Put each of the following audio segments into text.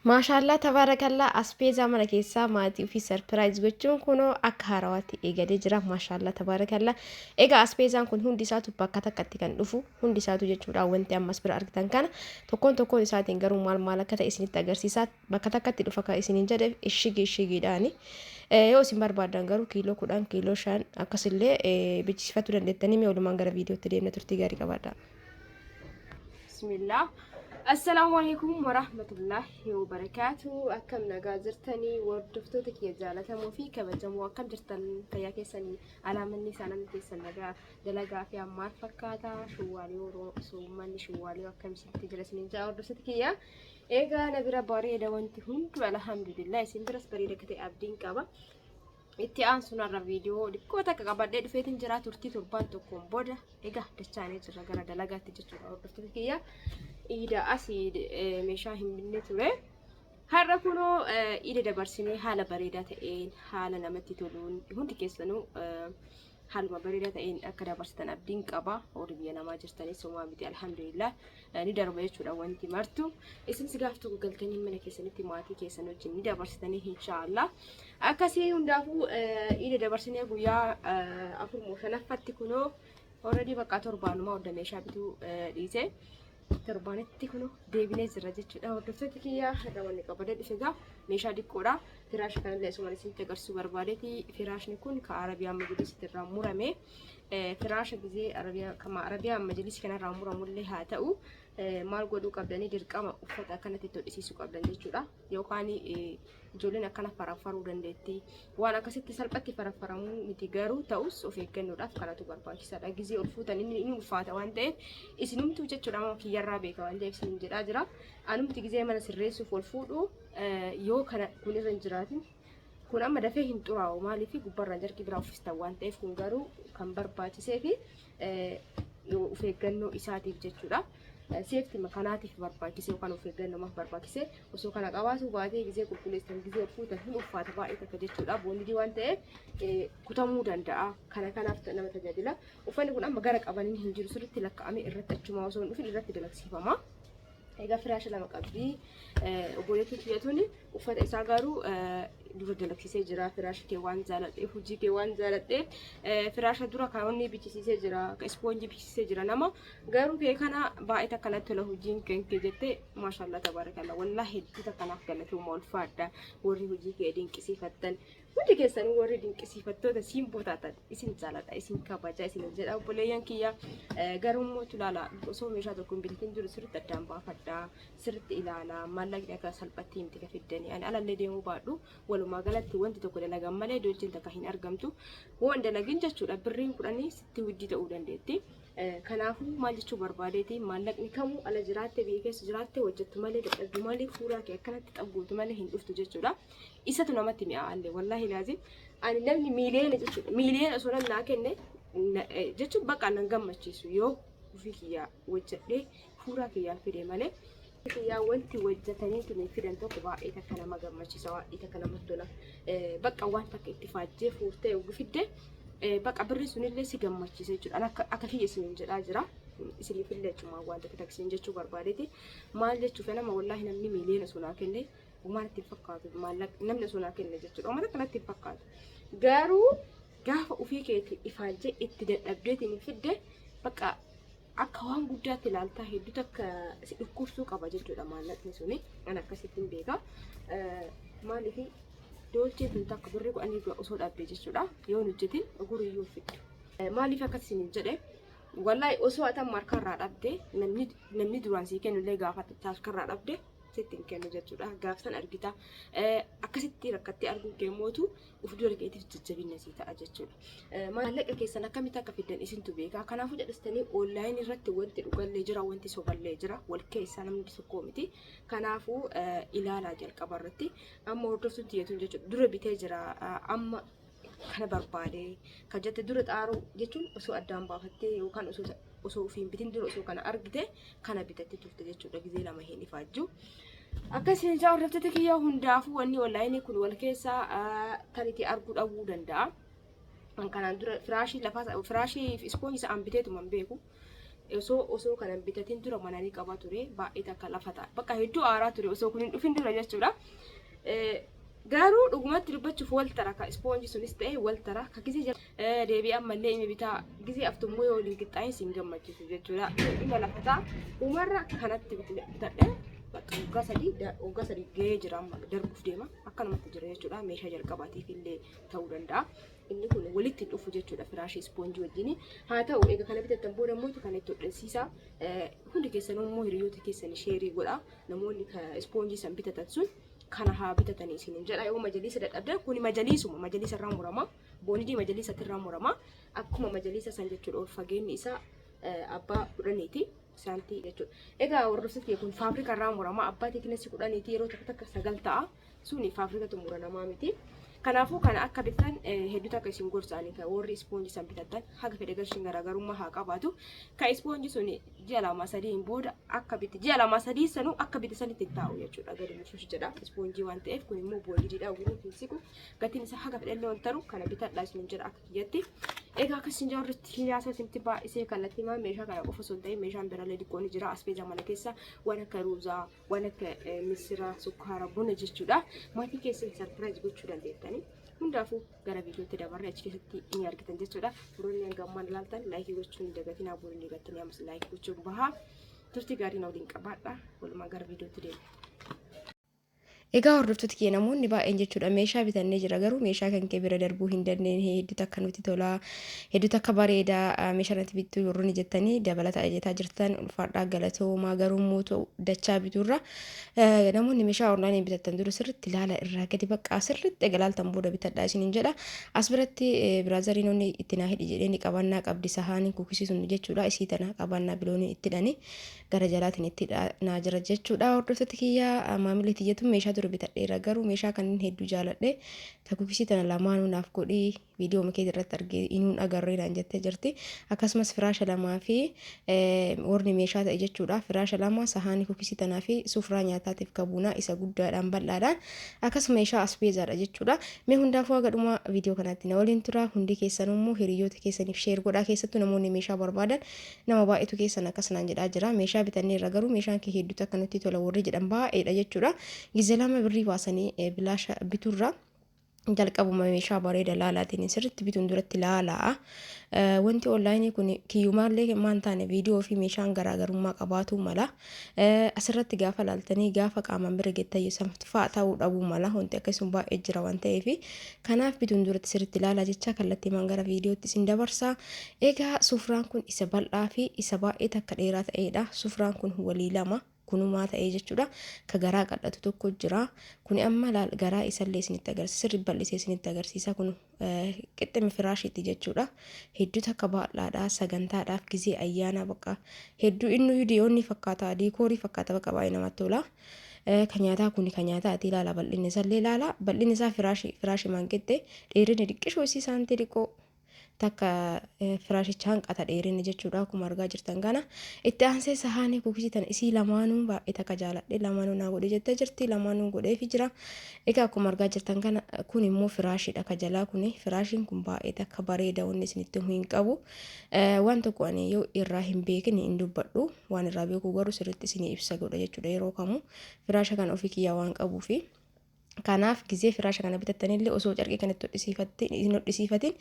Maashaallaa tabaarakallaa aspeezaa mana keessaa maatii ofii sarpiraayiz gochuun kunoo akka haarawaatti eegalee jira. Maashaallaa tabaarakallaa. Egaa aspeezaan kun hundi isaatu bakka takkatti kan dhufu hundi isaatu jechuudha wanti ammas bira argitan kana tokkoon tokkoon isaatiin garuu maal maal akka ta'e isinitti agarsiisa. Bakka takkatti dhufa kan isiniin jedhe ishigi ishigiidhaani. Yoo isin barbaadan garuu kiiloo 10 kiiloo 5 akkasillee bichisiifachuu dandeettanii mee walumaan gara viidiyootti deemna turtii gaarii qabaadhaa. Bismillah. Assalaamu alaikum warahmatullahi wabarakaatu. Akkam nagaa jirtanii hordoftoota kiyya jaalatamoo fi kabajamoo akkam jirtan fayyaa keessanii alaamanni isaa namni keessan nagaa dalagaa fi maal fakkaata shuwwaalee yeroo soommanni shuwwaalee akkam isinitti jira isiniin jaa hordoftoota kiyya. Egaa na bira bareeda wanti hundu alhamdulillah isin biras bareeda akka ta'e abdiin qaba. Itti aansuun har'a viidiyoo xiqqoo takka qabadhee dhufeetiin jira turtii torbaan tokkoon booda egaa dachaanee jirra gara dalagaatti jechuudha hordoftoota kiyya. Iida asii meeshaa hin binne ture. Har'a kunoo iida dabarsinee haala bareedaa ta'een haala namatti toluun hundi keessanuu haaluma bareedaa ta'een akka dabarsitan abdiin qaba. Warri biyya namaa jirtanis homaa miti alhamdulillah ni darba jechuudha wanti martu. Isinis gaaf tokko galtanii mana keessanitti maatii keessan wajjin ni dabarsitanii inshaallah. Akkasii hundaafuu iida dabarsinee guyyaa 4 moo shanaffatti kunoo already bakka torbaanumaa hunda meeshaa bituu dhiise. Torbaanitti kunoo deebinee jirra jechuudha. Hordoftoota kiyya har'a wanni qabadee dhufe egaa meeshaa xiqqoodha. Firaasha kanallee asumaan isinitti agarsiisuu barbaadeeti. Firaashni kun ka Arabiyaa Majlisitti irraa murame. Firaasha gizee Arabiyaa kama Arabiyaa Majlisi kanarraa muramullee haa ta'u maal godhuu qabdanii dirqama uffata akkanatti itti hodhisiisuu qabdan jechuudha. Yookaan ijoolleen akkana faraffaruu dandeetti. Waan akkasitti salphatti faraffaramuu miti garuu ta'us of eeggannoodhaaf kanatu barbaachisaadha. Gizee ol fuutan inni inni ulfaata waan ta'eef isinumtuu jechuudha amma kiyyarraa beeka waan ta'eef isin jedhaa jira. Anumti gizee mana sirreessuuf ol fuudhu yoo kana kun irra hin jiraatin kun amma dafee hin xuraa'u maaliif gubbarraan jarqii biraa uffistan waan ta'eef kun garuu kan barbaachisee fi of eeggannoo isaatiif jechuudha. Seefti kanaatiif barbaachise yookaan of eeggannoomaaf barbaachise osoo kana qabaatu baatee gizee qulqulleessitan gizee ol fuutan hin ulfaata baay'ee takka jechuudha. Boondidii waan ta'eef kutamuu danda'a. Kana kanaaf nama tajaajila. Uffanni kun amma gara qabaniin hin jiru sirriitti lakkaa'amee irratti achumaa osoo hin dhufin irratti dalagsiifama. Egaa firaasha lama qabdi. Obboleettiin kiyya tuni uffata isaa garuu dura dalagsisee jira. Firaasha kee waan jaaladheef, hojii kee waan jaaladheef firaasha dura kaawwanni bichisiisee jira. Ispoonjii bichisiisee jira nama. Garuu kee kana baay'ee takka natti tola hojiin kee kee jettee maashaallah tabaarakalla. Wallaahi hedduu takka naaf galatooma ulfaadha. Warri hojii kee dinqisiifattan. Hundi keessanuu warri dinqisiifattoota simboo taatan isin jaaladha isin kabaja isin jedha obboleeyyan kiyya garuu immoo ilaala osoo meeshaa tokko hin bitatin jiru sirriitti addaan baafadha sirriitti ilaala maallaqni akka salphatti miti ka fiddanii ani alallee deemuu baadhu walumaa galatti wanti tokko dalagan malee dolchiin takka hin argamtu waan dalagin jechuudha birriin kudhanii sitti widdii ta'uu dandeetti. Kanaafuu maal jechuu barbaadeeti maallaqni kamuu ala jiraatte biyya keessa jiraatte hojjettu malee dadhabdu malee fuuraa kee akkanatti xabgootu malee hin dhuftu jechuudha. Isatu namatti mi'aallee wallaahi laazim ani namni miiliyoona jechuudha miiliyoona osoo namni naa kenne jechuun bakka nan gammachiisu yoo ofii kiyyaa hojjedhee fuuraa kiyyaan fide malee. Kiyyaa wanti hojjetanii tuni fidan tokko baay'ee takka nama gammachiisa baay'ee takka namatti tola. Bakka waan takka itti faajjee fuurtee yogguu fidde bakka birri sunillee si gammachiisa jechuudha. Ani akka kiyya isiniin jedhaa jira. Isiniifillee jechuudha waan takka takka isin jechuu barbaadeeti. Maal jechuuf nama wallaahi namni miiliyoona osoo naa kenne homaa natti hin fakkaatu maallaqa namni osoo naa kenne jechuudha. Homaa takka natti hin fakkaatu. Garuu gaafa ofii keetii ifaajjee itti dadhabdeetiin fidde bakka akka waan guddaatti ilaaltaa hedduu takka si dhukkubsuu qaba jechuudha maallaqni suni an akkasitti hin beeka. Maaliif doolchee tun takka birrii kudhanii osoo dhabde jechuudha yoo hin hojjetin guriyyuu hin fiddu. Maaliif akkas isiniin jedhe wallaahi osoo ati amma harkarraa dhabde namni duraan sii kennullee gaafa harkarraa dhabde sitti hin kennu jechuudha. Gaaf san argita. Akkasitti rakkattee arguun kee mootu uf dura keetiif jajjabina sii ta'a jechuudha. Maallaqa keessan akkamitti akka fiddan isintu beeka. Kanaafuu jedhistanii onlaayinii irratti wanti dhugallee jira wanti soballee jira wal keessaa namni tokko miti. Kanaafuu ilaalaa jalqaba irratti amma hordoftuun tiyyatuun jechuudha dura bitee jira amma kana barbaade kan jette dura xaaruu jechuun osoo addaan baafattee yookaan osoo ofiin bitin dura osoo kana argite kana bitatte turte jechuudha gizee lama hin ifaajju. Akkasiin isaa hordoftoota kiyya hundaafuu wanni onlaayinii kun wal keessaa tariitii arguu dhabuu danda'a. Kan kanaan dura firaashii lafaa firaashii ispoonjii isa an biteetuma hin beeku. Osoo kanan bitatin dura mana ni qaba ture, baay'ee takka lafa ta'a. Bakka hedduu aaraa ture osoo kun hin dhufin dura jechuudha. Garuu dhugumatti dubbachuuf wal tara, ka ispoonjii sunis ta'e wal tara, ka gisee deebi'ee ammallee inni bitaa gisee aftummoo yoo waliin qixxaa'e sin gammachiisu jechuudha. Dhuma lafa ta'a. Umarra kanatti bitadhee bakka waggaa 3 gahee jira, amma darbuuf deema, akkanumatti jira jechuudha. Meeshaa jalqabaatiif illee ta'uu danda'a. Inni kun walitti dhufu jechuudha firaashii ispoonjii wajjin. Haa ta'u, egaa kana bitattan booda immoo kana itti hodhansiisa. Hundi keessanuu immoo hiriyoota keessan share godha. Namoonni ispoonjii san bitatan sun kana haa bitatanii isiniin jedha. Yoo majaliisa dadhabdan, kuni majaliisuma majaliisa irraa murama. Boonidii majaliisa irraa murama. Akkuma majaliisa san jechuudha, ol fageenyi isaa abbaa 10ti. Saantii jechuudha. Egaa hordoftoota, kun faabirika irraa murama. Abbaa thickness 10ti, yeroo tokko takka 9 ta'a. Suni faabirikatu mura, namaa miti. Kanaafuu kana akka bitan hedduu takka isin gorsaanii, kan warri ispoonjii san bitattan haga fedhe garshiin garaagarummaa haa qabaatu. Kan ispoonjii sun ji'a 2 sadiin booda akka bitte, ji'a 2 3 sanuu akka bitte sanitti hin taa'u jechuudha. Gadi mushush jedha ispoonjii waan ta'eef. Kun immoo boondiidha, guruu hin siqu. Gatiin isaa haga fedhallee ol taru, kana bitadhaa isin jedha akka kiyyatti. Egaa akkasiin jaarratti hiyyaasa isinitti baay'isee, kallattii maa meeshaa kana qofa osoo hin ta'in meeshaan birallee xiqqoo ni jira. Asbeezaa mana keessa waan akka ruuzaa, waan akka misira, sukkaara, buna jechuudha. Maatii keessan surprise gochuu dandeettanii. Hundaafuu gara viidiyootti dabarre, achi keessatti ni argitan jechuudha. Warroonni hanga ammaan ilaaltan like gochuun hin dagatinaa, boru hin dagattanii ammas like gochuun bahaa. Turtii gaarii na waliin qabaadha. Walumaa gara viidiyootti deema. Egaa hordoftoota kiyya, namoonni baay'een jechuudha meeshaa bitannee jira, garuu meeshaa kan kee bira darbuu hin dandeenye, hedduu takka nuti tolaa, hedduu takka bareedaa meeshaa natti bittuu warroonni jettanii dabalataa jetaa jirtan, ulfaadhaa, galatoomaa. Garuu mootu dachaa bituurra namoonni meeshaa onlaayinii bitattan dura sirriitti ilaala, irraa gadi baqqaa sirriitti eega laaltan booda bitadhaa isiniin jedha. As biratti biraazariin onni itti naa hidhi jedhee ni qabannaa qabdi, sahaanii kukisii sun jechuudha, isii tana qabannaa biloonii itti hidhanii gara jalaatiin itti naa jira jechuudha. Hordoftoota kiyya, maamilli tiyyatu meeshaa dura bitadheera, garuu meeshaa kanneen hedduu jaaladhe, ta kukisii tana lamaanuu naaf godhii, viidiyoo keetii irratti argee inuun agarree naan jettee jirti. Akkasumas firaasha lamaa fi warni meeshaa ta'e jechuudha. Firaasha lama, sahaanii kukisii tanaa fi sufraa nyaataatiif kabuunaa isa guddaadhaan bal'aadhaan, akkasuma meeshaa asbeezaadha jechuudha. Mee hundaafuu haga dhuma viidiyoo kanaatti na waliin tura. Hundi keessanuu immoo hiriyoota keessaniif share godhaa, keessattuu namoonni meeshaa barbaadan. Nama baay'eetu keessan akkas naan jedhaa jira. Meeshaa bitannee irra, garuu meeshaan kee hedduutu akka nutti tola warri jedhan baay'eedha jechuudha. Gizee lama birrii baasanii bilaasha biturra jalqabuma meeshaa bareeda laalaatiin sirriitti bituun duratti laalaa. Wanti onlaayinii kun kiyyumaallee maan taane viidiyoo fi meeshaan garaagarummaa qabaatu mala. Asirratti gaafa laaltanii gaafa qaamaan bira geettan fa'a ta'uu dhabuu mala. Wanti akkasuma baay'ee jira waan ta'eef, kanaaf bituun duratti sirriitti ilaalaa jecha kallattii maan gara viidiyootti isin dabarsa. Egaa sufraan kun isa bal'aa fi isa baay'ee takka dheeraa ta'edha. Sufraan kun walii lama kunumaa ta'ee jechuudha. Ka garaa qal'atu tokko jira. Kuni amma garaa isallee isinitti agarsiisa. Sirri bal'isee isinitti agarsiisa. Kun qixxime firaashiiti jechuudha. Hedduu takka bal'aadha. Sagantaadhaaf, gizee ayyaanaa bakka hedduu inni diyoonni fakkaata. Diikoorii fakkaata, bakka baay'ee namatti tola. Kan nyaataa kuni kan nyaataati, ilaala, bal'inni isallee ilaala. Bal'inni isaa firaashii maan qixxe, dheerinni xiqqishoo isii saantii xiqqoo takka firaashicha hanqata dheerinni jechuudha, akkuma argaa jirtan kana. Itti aansee sahaanii kukisii tana isii lamaanuu baay'ee takka jaaladhe, lamaanuu naa godhe jettee jirti, lamaanuu godheefi jira. Egaa akkuma argaa jirtan kana, kun immoo firaashiidha ka jalaa kuni. Firaashiin kun baay'ee takka bareeda, wanni isinitti himu hin qabu. Waan tokko ani yoo irraa hin beekin hin dubbadhu, waan irraa beeku garuu sirriitti isinii ibsa godha jechuudha yeroo kamuu, firaasha kana ofii kiyyaa waan qabuufi. Kanaaf gizee firaasha kana bitattanillee osoo carqii kana itti hin hodhisiifatin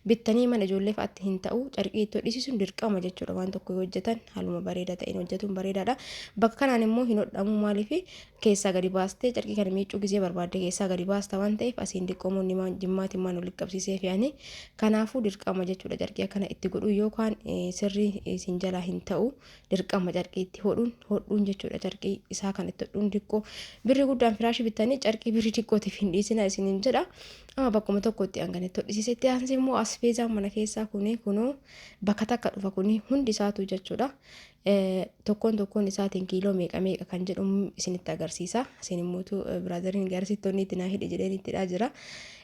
bittanii mana ijoollee fa'aatti hin ta'u. Carqii itti hodhisiisuun dirqama jechuudha. Waan tokko yoo hojjetan haaluma bareedaa ta'een hojjetuun bareedaadha. Bakka kanaan immoo hin hodhamu, maaliif keessaa gadi baastee carqii kana miicuu gizee barbaadde keessaa gadi baasta waan ta'eef, asiin diqqoomoonni jimmaatiin maan walitti qabsiisee fe'anii. Kanaafuu dirqama jechuudha carqii akkana itti godhuu, yookaan sirrii isin jalaa hin ta'u. Dirqama carqii itti hodhuun hodhuun jechuudha. Carqii isaa kan itti hodhuun diqqoo birrii guddaan firaashii bittanii carqii birrii xiqqootiif hin dhiisina isiniin jedha. Amma bakkuma tokkotti hanga itti hodhisiise. Itti aansee immoo asbeezaan mana keessaa kuni kunoo bakka takka dhufa, kuni hundi isaatu jechuudha. Tokkoon tokkoon isaatiin kiiloo meeqa meeqa kan jedhu isinitti agarsiisa. Isin immoo biraazariin garasittonni itti naa hidhi jedheen itti jira.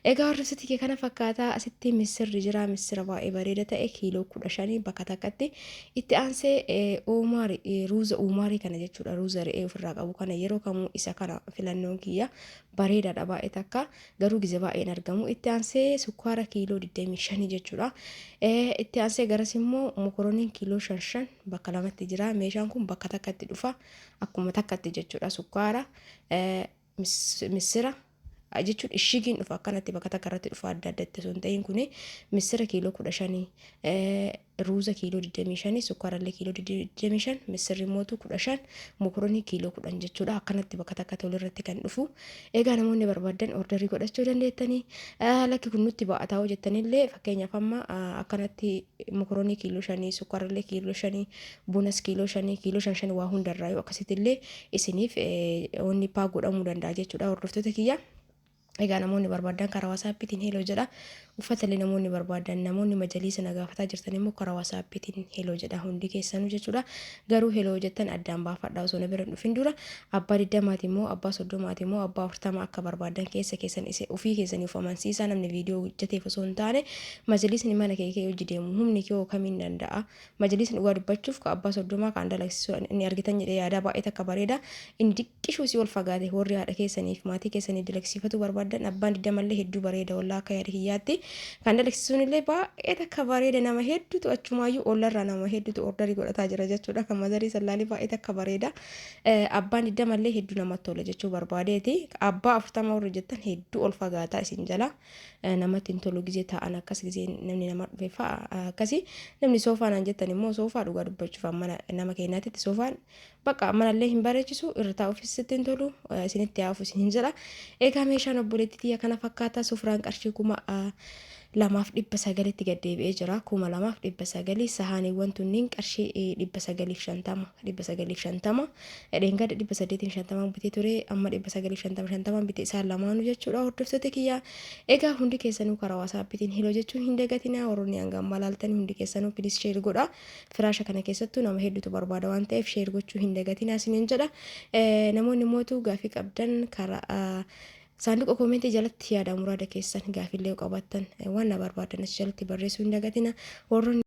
Egaa hordoftoota kee, kana fakkaataa asitti misirri jira. Misira baay'ee bareeda ta'e kiiloo 15 bakka takkatti. Itti aansee uumaarii, ruuza uumaarii kana jechuudha. Ruuza re'ee ofirraa qabu kana yeroo kamuu isa kana filannoon kiyya, bareedaadha baay'ee takka, garuu gize baay'een argamu. Itti aansee sukkaara kiiloo 25 jechuudha. Itti aansee garas immoo mokoroniin kiiloo 5 5 bakka lamatti jira. Meeshaan kun bakka takkatti dhufa, akkuma takkatti jechuudha. Sukkaara, missira jechuun ishigiin dhufa, akkanatti bakka takka irratti dhufa, adda addatti osoo hin ta'in. Kuni missira kiiloo 15, ruuza kiiloo 25, sukkaarallee kiiloo 25, missirri mootu 15, mokoronii kiiloo 10 jechuudha. Akkanatti bakka takka tolirratti kan dhufu. Egaa namoonni barbaadan orderii godhachuu dandeettanii. Lakki, kun nutti ba'ataa hojjettanillee, fakkeenyaaf amma akkanatti mokoronii kiiloo 5, sukkaarallee kiiloo 5, bunas kiiloo 5, kiiloo 5 5 waa hundarraa yoo akkasittillee isiniif wanni pack godhamuu danda'a jechuudha, hordoftoota kiyya. Egaa namoonni barbaadan karaa WhatsAppiitiin hello jedha. Uffatallee namoonni barbaadan, namoonni majaliisa na gaafataa jirtan immoo karaa WhatsAppiitiin hello jedha hundi keessanuu jechuudha. Garuu hello jettan addaan baafadha osoo na bira hin dhufin dura. Abbaa 20ti immoo, abbaa 30ti immoo, abbaa 40 akka barbaadan keessa keessan ofii keessanii of amansiisaa, namni viidiyoo hojjeteef osoo hin taane. Majaliisni mana kee kee hojii deemu humni kee kamiin danda'a. Majaliisni dhugaa dubbachuuf ka abbaa 30 kan dalagsiisu inni argitan jedhee yaada, baay'ee takka bareeda. Inni diqqishuu si ol fagaate, warri haadha keessaniif maatii keessanii dalagsiifatu barbaadan abbaan 20llee hedduu bareeda. Wallaa akka yaada kiyyaatti kan dalagsiisuun illee baay'ee takka bareeda. Nama hedduutu achumaayyuu ollarraa nama hedduutu orderii godhataa jira jechuudha. Kan mazarii sallaalii baay'ee takka bareeda. Abbaan 20llee hedduu namatti tola jechuu barbaadeeti. Abbaa 40 warri jettan hedduu ol fagaataa isin jala namatti hin tolu gizee taa'an, akkas gizee namni nama dhufe fa'a akkasi. Namni soofaa naan jettan immoo, soofaa dhugaa dubbachuuf mana nama keenyaatitti soofaan bakka manallee hin bareechisu, irra taa'uufis sitti hin tolu, isinitti haafu isin hin jedha. Egaa meeshaan obboleettii tiyya kana fakkaata. Sufraan qarshii 2900tti gaddeebi'ee jira. 2900. Sahaaniiwwan tunniin qarshii 950, 950. Dheengadda 850 bitee ture, amma 950 50 bitee isaan lamaanuu jechuudha, hordoftoota kiyyaa. Egaa hundi keessanuu karaa WhatsAppiitiin hello jechuun hin dagatinaa. Warroonni hanga ammaa laaltanii hundi keessanuu please share godha. Firaasha kana keessattuu nama hedduutu barbaada waan ta'eef share gochuu hin dagatinaa isiniin jedha. Namoonni mootuu gaafii qabdan karaa saanduqa commentii jalatti yaada muraada keessan, gaafillee qabaattan, waan na barbaadan as jalatti barreessuu hin dagatina. Warroonni